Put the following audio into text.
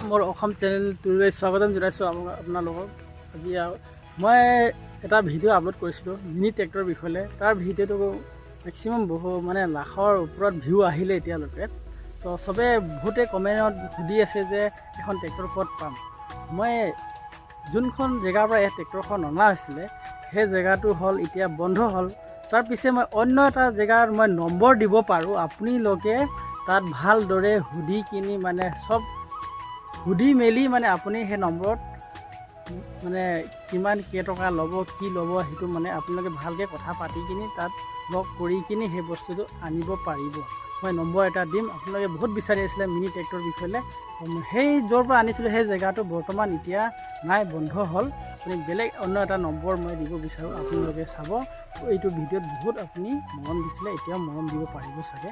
মোৰ অসম চেনেলটোলৈ স্বাগতম জনাইছোঁ আপোনালোকক। আজি মই এটা ভিডিঅ' আপলোড কৰিছিলোঁ মিনি ট্ৰেক্টৰ বিষয়লৈ। তাৰ ভিডিঅ'টো মেক্সিমাম বহু মানে লাখৰ ওপৰত ভিউ আহিলে এতিয়ালৈকে। তো চবে বহুতে কমেণ্টত সুধি আছে যে এখন ট্ৰেক্টৰ ক'ত পাম। মই যোনখন জেগাৰ পৰা এই ট্ৰেক্টৰখন অনা হৈছিলে, সেই জেগাটো হ'ল এতিয়া বন্ধ হ'ল। তাৰ পিছে মই অন্য এটা জেগাৰ মই নম্বৰ দিব পাৰোঁ। আপোনালোকে তাত ভালদৰে সুধি কিনি, মানে চব সুধি মেলি, মানে আপুনি সেই নম্বৰত মানে কিমান কেইটকা ল'ব, কি ল'ব, সেইটো মানে আপোনালোকে ভালকৈ কথা পাতি কিনি, তাত লগ কৰি কিনি সেই বস্তুটো আনিব পাৰিব। মই নম্বৰ এটা দিম। আপোনালোকে বহুত বিচাৰি আছিলে মিনি ট্ৰেক্টৰ বিষয়লৈ। সেই য'ৰ পৰা আনিছিলোঁ, সেই জেগাটো বৰ্তমান এতিয়া নাই, বন্ধ হ'ল। আপুনি বেলেগ অন্য এটা নম্বৰ মই দিব বিচাৰোঁ, আপোনালোকে চাব। এইটো ভিডিঅ'ত বহুত আপুনি মৰম দিছিলে, এতিয়াও মৰম দিব পাৰিব চাগে।